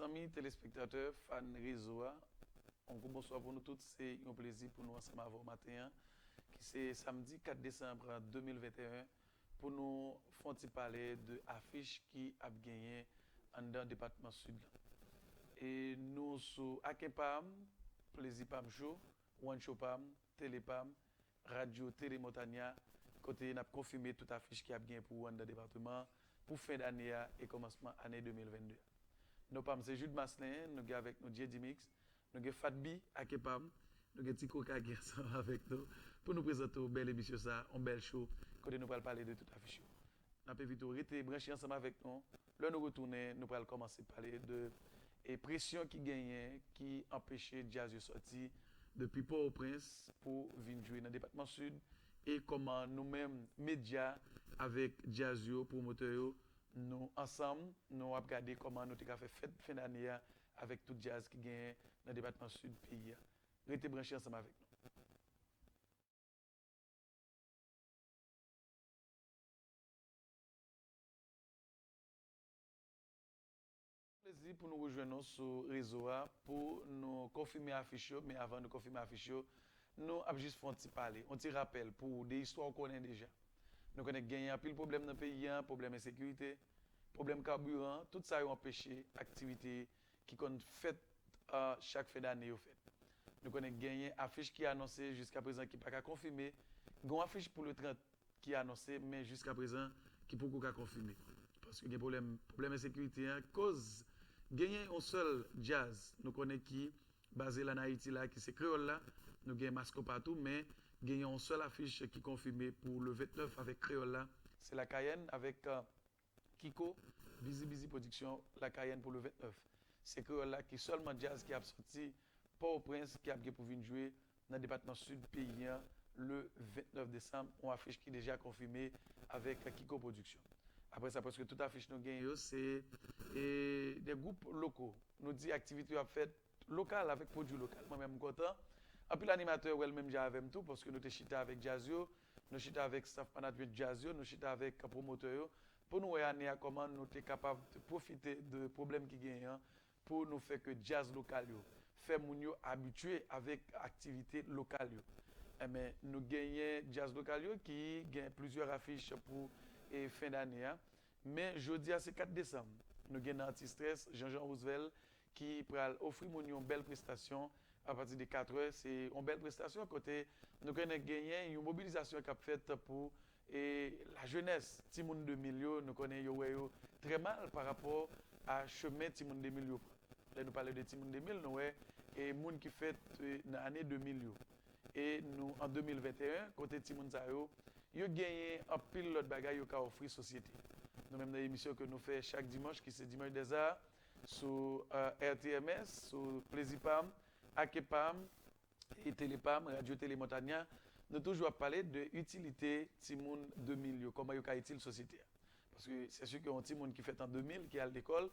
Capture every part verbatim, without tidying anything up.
Zanmi telespektatè, fan rezo a, yon gwo bonswa pou nou tout. Se yon plezi pou nou ansanm avè w maten an, ki se samdi kat desanm de mil venteyen, pou nou fè yon ti pale de afich ki ap genyen anndan depatman Sid la. E nou sou Aken Pam, Plezi Pam Show, One Show Pam, Tele Pam, Radyo Tele Montagna, kote n ap konfime tout afich ki ap gen pou ou anndan depatman an pou fen dane a e kòmansman ane de mil vennde a. Non pa m se Jude Maslin, nou gen avèk nou J D Mix, nou gen Fat B, Aken Pam, nou gen Ti Koka ki ansanm avèk nou pou nou prezante w bèl emisyon sa a, yon bèl show, kote nou pral pale de tout afich yo. N ap envite w rete branche ansanm avèk nou. Lè nou retounen, nou pral kòmanse pale de e presyon ki genyen, ki anpeche djaz yo sòti depi Pòtoprens pou vin jwe nan depatman Sid, e kòman nou menm, medya, avèk djaz yo, pwomotè yo, nou ansanm, nou ap gade kòman nou te ka fè fèt fen dane a avèk tout djaz ki genyen nan depatman Sid peyi a. Rete branche ansanm avèk nou. Plezi pou nou rejwenn nou sou rezo a pou nou konfime afich yo, men avan nou konfime afich yo, nou ap jis fè yon ti pale, yon ti rapèl pou ou de istwa ou konnen deja. Nou konnen genyen anpil pwoblèm nan peyi a, pwoblèm ensekirite, pwoblèm kabiran, tout sa yo anpeche aktivite ki konn fèt a, chak fen dane yo fèt. Nou konnen genyen afich ki anonse jiska prezan ki pa ka konfime. Gen yon afich pou le trant ki anonse, men jiska prezan ki poko ka konfime. Paske gen pwoblèm, pwoblèm ensekirite an koz genyen yon sèl djaz nou konnen ki baze l ann Ayiti la, ki se Kreyòl la. Nou gen Maskopa tou, men genyen yon sèl afich ki konfime pou le vennèf avèk Kreyòl la. Se Lakayèn avèk, euh, Kiko, Bizi Bizi Production, Lakayèn pou le vennèf. Se Kreyòl la ki sèlman djaz ki ap sòti Pòtoprens ki ap gen pou vin jwe nan depatman Sid peyi an le vennèf desanm, yon afich ki deja konfime avèk Kiko Production. Apre sa, prèske tout afich nou gen yo, se, e, de gwoup loko. Nou di aktivite yo ap fèt lokal, avèk pwodui lokal. Mwen menm, m kontan. Anpil animatè wè l menm jan avè m tou, paske nou te chita avèk djaz yo, nou chita avèk staff management djaz yo, nou chita avèk pwomotè yo, pou nou wè ane a kòman nou te kapab pwofite de pwoblèm ki genyen an, pou nou fè ke djaz lokal yo, fè moun yo abitye avèk aktivite lokal yo. Enben, nou genyen djaz lokal yo ki gen plizyè afich pou, e, fen dane a. Men jodi a, se kat desanm. Nou gen nan Anti-Stress, Jean-Jean Roosevelt, ki pral ofri moun yo yon bèl prestasyon apati de katrè. Se yon bèl prestasyon kote nou konnen genyen yon mobilizasyon k ap fèt pou, e, lajenès, timoun de mil yo. Nou konnen yo wè yo trè mal pa rapò a chemen timoun de mil yo pran. Lè nou pale de timoun de mil, nou wè, e, moun ki fèt, e, nan ane de mil yo. E nou an de mil venteyen, kote timoun sa yo, yo genyen anpil lòt bagay yo ka ofri sosyete. Nou menm nan emisyon ke nou fè chak dimanch, ki se Dimanche des Arts, sou, euh, R T M S, sou Plezi Pam, Ake Pam, e Tele Pam, Radyo Tele Montagna, nou toujou ap pale de itilite timoun de mil yo, kòman yo ka itil sosyete a. Paske se si ke yon timoun ki fèt an de mil, ki al lekòl,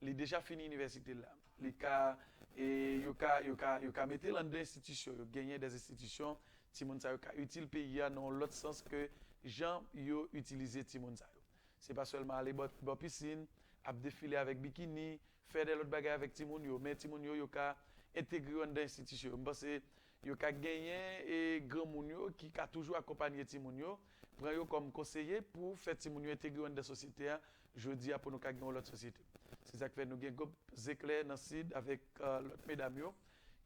li deja fini inivèsite l la. Li ka, e, yo ka, yo ka, yo ka mete l anndan enstitisyon. Yo genyen dè enstitisyon, timoun sa yo ka itil peyi a nan yon lòt sans ke jan yo itilize timoun sa yo. Se pa sèlman ale bò, bò pisin, ap defile avèk bikini, fè de lòt bagay avèk timoun yo, men timoun yo, yo ka entegre yo anndan enstitisyon yo. M panse yo ka genyen, e, granmoun yo ki ka toujou akonpanye timoun yo, pran yo kòm konseye pou fè timoun yo entegre yo anndan sosyete a, jodi a pou nou ka gen yon lòt sosyete. Se sa k fè nou gen gwoup Zeklè nan Sid avèk, euh, lòt medam yo,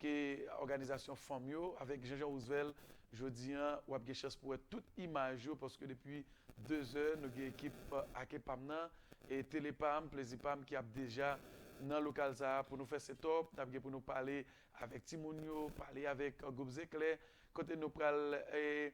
ke òganizasyon fanm yo, avèk Jean-Jean Roosevelt, jodi a, w ap gen chans pou wè tout imaj yo, paske depi de zè, nou gen ekip, euh, Ake Pam nan, e Tele Pam, Plezi Pam, ki ap deja nan lokal sa a pou nou fè set up, n ap gen pou nou pale avèk timoun yo, pale avèk, euh, gwoup Zeklè, kote nou pral, e,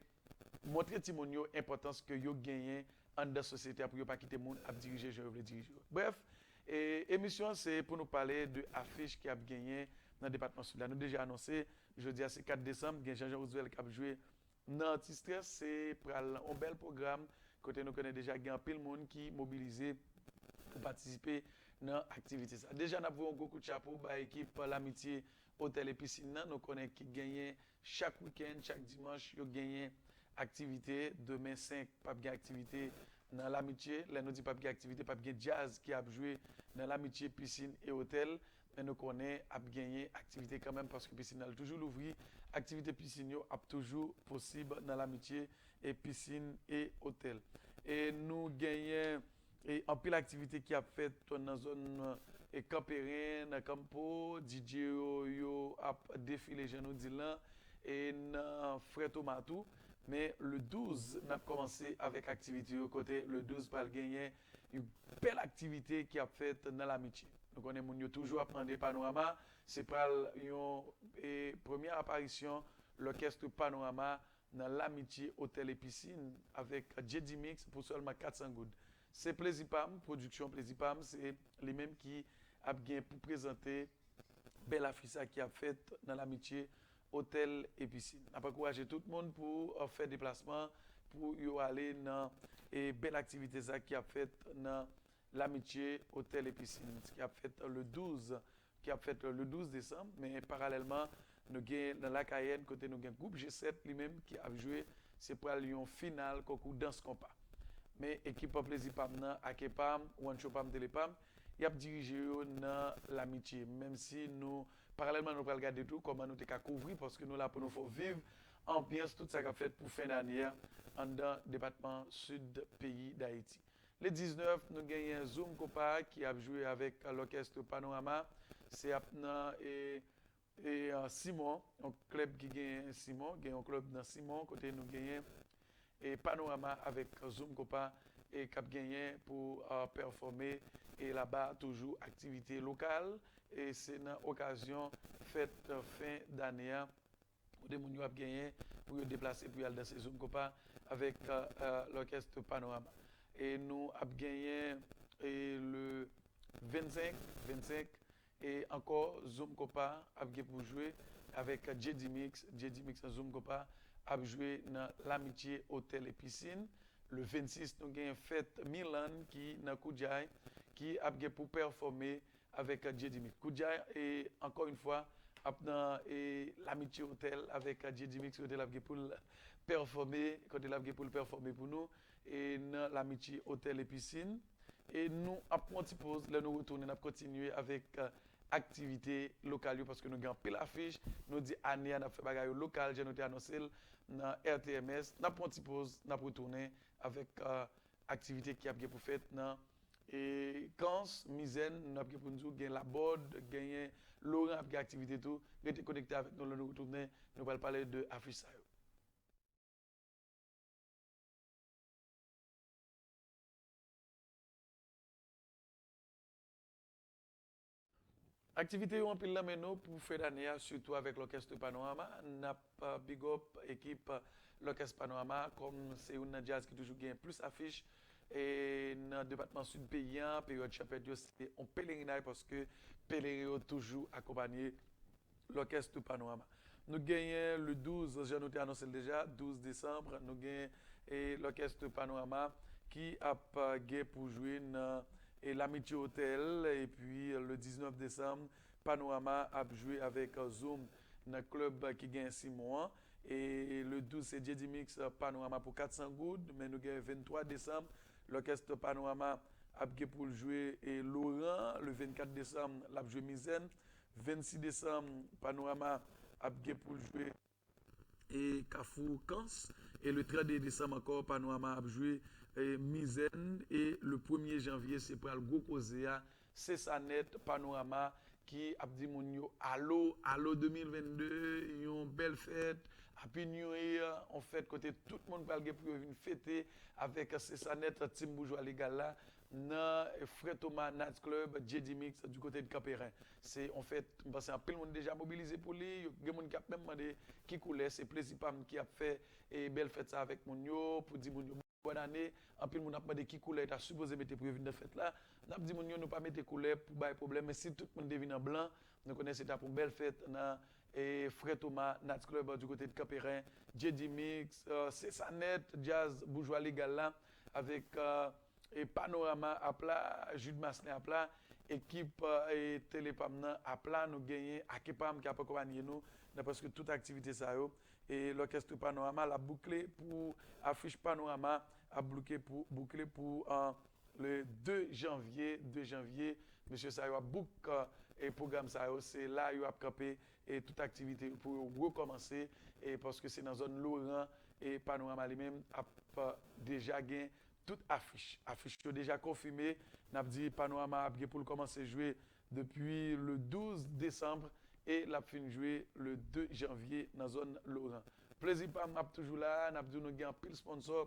montre timoun yo enpòtans ke yo genyen anndan sosyete a pou yo pa kite moun ap dirije jan yo vle dirije yo. Brèf, e, emisyon an se pou nou pale de afich ki ap genyen nan depatman Sid la. Nou deja anonse, jodi a se kat desanm, gen Jean-Jean Roosevelt k ap jwe nan Anti-Stress, se pral yon bèl pwogram, kote nou konnen deja gen anpil moun ki mobilize pou patisipe nan aktivite sa. Deja, n ap voye yon gwo kout chapo bay ekip Lamitye Otèl e Pisin nan, nou konnen ki genyen chak wikenn, chak dimanch, yo genyen aktivite. Demen senk, p ap gen aktivite nan Lamitye. Lè nou di p ap gen aktivite, p ap gen djaz ki ap jwe nan Lamitye, Pisin e Otèl. Men nou konnen ap genyen aktivite kanmenm paske pisin nan toujou louvri. Aktivite pisin yo ap toujou posib nan Lamitye e pisin e otèl. E nou genyen e anpil aktivite ki ap fèt nan zòn e Kanperen, nan Kanmpo, D J yo, yo ap defile jan nou di l lan, e nan Frè Toma tou. Men le douz, n ap kòmanse avèk aktivite yo, kote le douz pral genyen yon bèl aktivite ki ap fèt nan Lamitye. Nou konnen moun yo toujou ap mande Panorama, se pral yon e, premye aparisyon lòkès Panorama nan Lamitye Otèl e Pisin avèk J D Mix pou sèlman kat san goud. Se Plezi Pa M, pwodiksyon Plezi Pa M, se li menm ki ap gen pou prezante bèl afich sa ki ap fèt nan Lamitye Otèl e Pisin. N ap ankouraje tout moun pou, e, fè deplasman, pou yo ale nan e, bèl aktivite sa ki ap fèt nan Lamitye Otèl e Pisin, ki ap fèt le douz, ki ap fèt le douz desanm, men paralèlman, nou gen nan Lakayèn, kote nou gen gwoup G sèt li menm ki ap jwe, se pral yon final konkou dans konpa. Men ekip Plezi Pa M nan, Ake Pa M, Wancho Pa M, Tele Pa M, y ap dirije yo nan Lamitye. Menm si nou, paralèlman, nou pral gade tou kòman nou te ka kouvri, paske nou la pou nou fè w viv anbyans tout sa k ap fèt pou fen dane a anndan depatman Sid peyi Dayiti. Le diznèf, nou genyen Zoom Kopa ki ap jwe avèk lòkès Panorama. Se ap nan e, e, a, Simon, yon klèb ki gen Simon, gen yon klèb nan Simon, kote nou genyen e Panorama avèk Zoom Kopa e k ap genyen pou, a, pèfòme e laba toujou aktivite lokal e se nan okazyon fèt, a, fen dane a. Kote moun yo ap genyen pou yo deplase pou y al danse Zoom Kopa avèk, e, e, lòkès Panorama. E nou ap genyen e le vennsenk, vennsenk, e ankò Zoom Kopa ap gen pou jwe avèk J D Mix. J D Mix nan Zoom Kopa ap jwe nan Lamitye Otèl e Pisin. Le vennsis, nou genyen fèt Milan ki nan Koudjay, ki ap gen pou pèfòme avèk J D Mix. Koudjay, e, ankò yon fwa, ap nan e, Lamitye Otèl avèk J D Mix, kote l ap gen pou l pèfòme, kote l ap gen pou l pèfòme pou nou, e nan Lamitye Otèl e Pisin. E nou ap pran yon ti poz, lè nou retounen, n ap kontinye avèk, e, aktivite lokal yo, paske nou gen anpil afich. Nou di ane a, n ap fè bagay yo lokal, jan nou te anonse l nan R T M S. N ap pran yon ti poz, n ap retounen avèk, e, aktivite ki ap gen pou fèt nan e Kans, Mizèn, n ap gen pou n di w, gen Labòd, genyen Loran ap gen aktivite tou. Rete konekte avèk nou lè nou retounen, nou pral pale de afich sa yo. Aktivite yo anpil nan men nou pou fen dane a, sitou avèk lòkès Panorama. N ap, e, big up ekip lòkès Panorama, kòm se youn nan djaz ki toujou gen plis afich e nan depatman Sid peyi a. Peryòd chanpèt yo se yon pelerinaj, paske pelerin yo toujou akonpanye lòkès Panorama. Nou genyen le douz, jan nou te anonse l deja, douz desanm, nou gen e lòkès Panorama ki ap, e, gen pou jwe nan e Lamitye Otèl, epi le diznèf desanm, Panorama ap jwe avèk, e, Zoom nan klèb ki gen Simon an. E le douz, se J D Mix, e, Panorama pou kat san goud, men nou gen venntwa desanm, lòkès Panorama ap gen pou l jwe e Loran. Le vennkat desanm, l ap jwe Mizèn. Vennsis desanm, Panorama ap gen pou l jwe e Kafou Kans. E le trannde desanm ankò, Panorama ap jwe e Mizèn. E le premye janvye, se pral gwo koze a. Se sa nèt, Panorama ki ap di moun yo alo, alo de mil vennde, yon bèl fèt, Happy New Year, yon fèt kote tout moun pral gen pou yo vin fete avèk Se Sa Nèt, Team Boujwa Legal la, nan Frè Toma Night Club, J D Mix, du côté de Kanperen. Se yon fèt, m panse anpil moun deja mobilize pou li. Yo, gen moun ki ap menm mande ki koulè, se Plezi Pa M ki ap fè e bèl fèt sa avèk moun yo, pou di moun yo bòn ane. Anpil moun ap mande ki koulè yo ta sipoze mete pou yo vin nan fèt la. N ap di moun yo, nou pa mete koulè pou bay pwoblèm, men si tout moun te vin an blan, nou konnen se t ap yon bèl fèt nan e Frè Toma Night Club, e, du côté de Kanperen, J D Mix, e, Se Sa Nèt, djaz boujwa legal la, avèk, e, e Panorama ap la, Jude Maslin ap la, ekip, e, Tele Pa M nan ap la, nou genyen Ake Pa M ki ap akonpanye nou nan prèske tout aktivite sa yo. E lòkès Panorama, l ap boukle pou afich Panorama, ap boukle pou, boukle pou, e, le de janvye, de janvye, mesye sa yo ap book e pwogram sa yo, se la yo ap kanpe e tout aktivite yo pou yo rekòmanse e paske se nan zòn Loran e Panorama li menm ap deja gen tout afich. Afich yo deja konfime, n ap di Panorama ap gen pou l kòmanse jwe depi le douz desanm e l ap fin jwe le de janvye nan zòn Loran. Plezi pa m ap toujou la, n ap di w nou gen anpil sponsò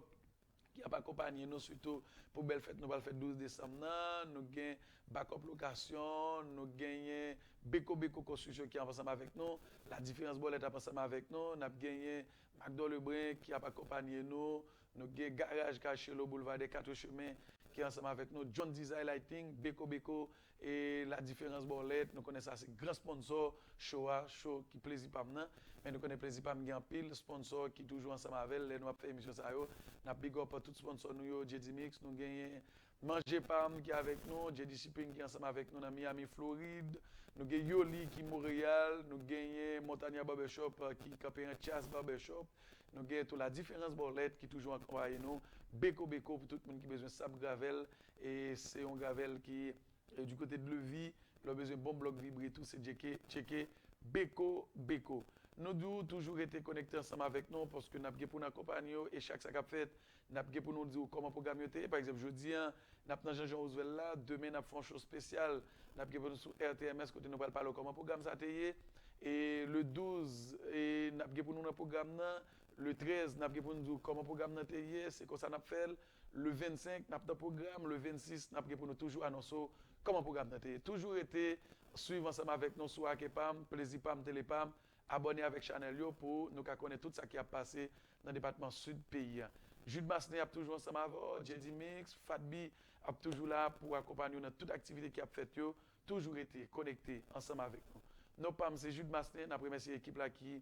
ki ap akonpanye nou, sitou pou bèl fèt nou pral fè douz desanm nan. Nou gen Bakòp Lokasyon, nou genyen Beko Beko Konstriksyon ki ap ansanm avèk nou, La Diferans Bòlèt ap ansanm avèk nou, n ap genyen Macdo Lebren ki ap akonpanye nou, nou gen Garaj Carcelo Boulevard des Quatre Chemins ki ansanm avèk nou, John Design Lighting, Beko Beko e La Différence Bòlèt. Nou konnen sa se gran sponsò show a, show ki Plezi Pa M nan. Men nou konnen Plezi Pa M gen anpil sponsò ki toujou ansanm avè l lè nou ap fè emisyon sa yo. N ap big up tout sponsò nou yo, J D Mix, nou genyen Manje Pa M ki avèk nou, J D Shipping ki ansanm avèk nou nan Miami, Florid. Nou gen Yoli ki Monreyal, nou genyen Montagna Barbershop eh, ki kanpe an Chas Barbershop. Nou gen tou La Différence Bòlèt ki toujou akonpaye nou. Beko Beko pou tout moun ki bezwen sab gravèl. E se yon gravèl ki e, du kote de Levi. Lè w bezwen bon blòk vibre tou, se tcheke, tcheke Beko Beko. Nou di w toujou rete konekte ansanm avèk nou paske n ap gen pou n akonpanye w e chak sa k ap fèt, n ap gen pou nou di w kòman pwogram yo te ye. Pa egzanp, jodi a, n ap nan Jean Jean Roosevelt la, demen n ap fè yon show espesyal, n ap gen pou nou sou R T M S kote nou pral pale w kòman pwogram sa te ye. E le douz, e n ap gen pou nou nan pwogram nan, le trèz, n ap gen pou nou di w kòman pwogram nan te ye, se konsa n ap fè l. Le vennsenk, n ap nan pwogram, le vennsis, n ap gen pou nou toujou anonse w kòman pwogram nan te ye. Toujou rete swiv ansanm avèk nou sou Ake Pa M, Plezi Pa M, Tele Pa M. Abòne avèk chanèl yo pou nou ka konnen tout sa ki ap pase nan depatman Sid peyi a. Jude Maslen ap toujou ansanm avè w, J D Mix, Fat B ap toujou la pou akonpanye w nan tout aktivite ki ap fèt yo. Toujou rete konekte ansanm avèk nou. Non pa m se Jude Maslen, n ap remèsye ekip la ki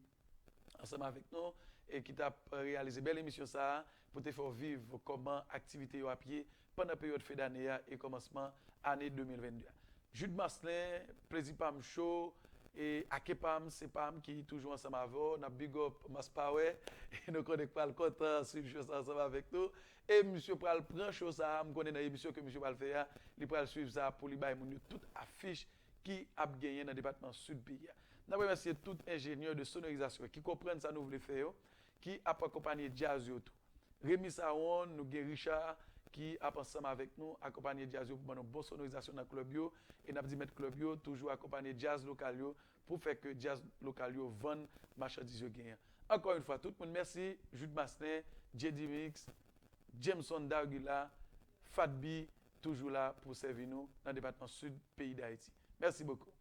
ansanm avèk nou e ki t ap reyalize bèl emisyon sa a pou te fè w viv kòman aktivite yo ap ye pandan peryòd fen dane a e kòmansman ane de mil vennde a. Jude Maslen, Plezi Pa M Show, e Ake Pa M, se pa m ki toujou ansanm avè w. N ap big up Mass Power. E nou konnen k pral kontan swiv show sa ansanm avèk nou. E misye pral pran show sa a. M konnen nan emisyon ke misye pral fè a, li pral swiv sa pou li bay moun yo tout afich ki ap genyen nan depatman Sid peyi a. N ap remèsye tout enjenyè de sonorizasyon ki konprann sa nou vle fè yo, ki ap akonpanye djaz yo tou. Remy Saron, nou gen Richard ki ap ansanm avèk nou akonpanye djaz yo pou ban nou bon sonorizasyon nan klèb yo. E n ap di mèt klèb yo toujou akonpanye djaz lokal yo pou fè ke djaz lokal yo vann machandiz yo genyen. Ankò yon fwa, tout moun mèsi, Jude Maslen, J D Mix, Jameson Dargula, Fat B, toujou la pou sèvi nou nan depatman Sid peyi Dayiti. Mèsi bokou.